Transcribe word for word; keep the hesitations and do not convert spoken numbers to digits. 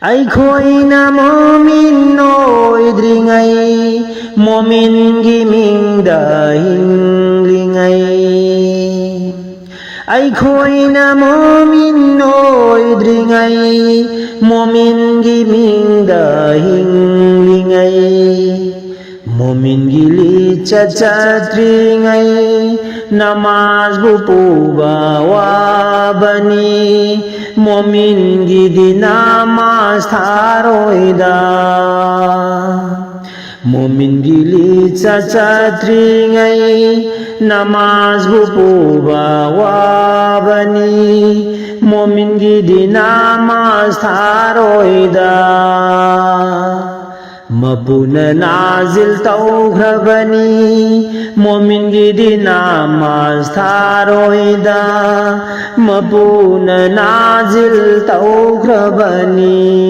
ꯑꯩꯈꯣꯏꯅ ꯃꯣꯃꯤꯟ ꯑꯣꯏꯗ꯭ꯔꯤꯉꯩ, ꯃꯣꯃꯤꯟꯒꯤ ꯃꯤꯡꯗ ꯍꯤꯡꯂꯤꯉꯩ꯫ ꯑꯩꯈꯣꯏꯅ ꯃꯣꯃꯤꯟ ꯑꯣꯏꯗ꯭ꯔꯤꯉꯩ, ꯃꯣꯃꯤꯟꯒꯤ ꯃꯤꯡꯗ ꯍꯤꯡꯂꯤꯉꯩ꯫ ꯃꯣꯃꯤꯟꯒꯤ ꯂꯤꯆꯠ ꯆꯠꯇ꯭ꯔꯤꯉꯩ, ꯅꯃꯥꯖꯕꯨ ꯄꯨꯕ ꯋꯥꯕꯅꯤ꯫ ꯃꯣꯃꯤꯟꯒꯤꯗꯤ ꯅꯃꯥꯖ ꯊꯥꯔꯣꯏꯗ꯫ ꯃꯣꯃꯤꯟꯒꯤ ꯂꯤꯆꯠ ꯆꯠꯇ꯭ꯔꯤꯉꯩ, ꯅꯃꯥꯖꯕꯨ ꯄꯨꯕ ꯋꯥꯕꯅꯤ꯫ ꯃꯣꯃꯤꯟꯒꯤꯗꯤ ꯅꯃꯥꯖ ꯊꯥꯔꯣꯏꯗ꯫ ꯃꯄꯨꯅ ꯅꯥꯖꯤꯜ ꯇꯧꯈ꯭ꯔꯕꯅꯤ꯫ ꯃꯣꯃꯤꯟꯒꯤꯗꯤ ꯅꯃꯥꯖ ꯊꯥꯔꯣꯏꯗ꯫ ꯃꯄꯨꯅ ꯅꯥꯖꯤꯜ ꯇꯧꯈ꯭ꯔꯕꯅꯤ꯫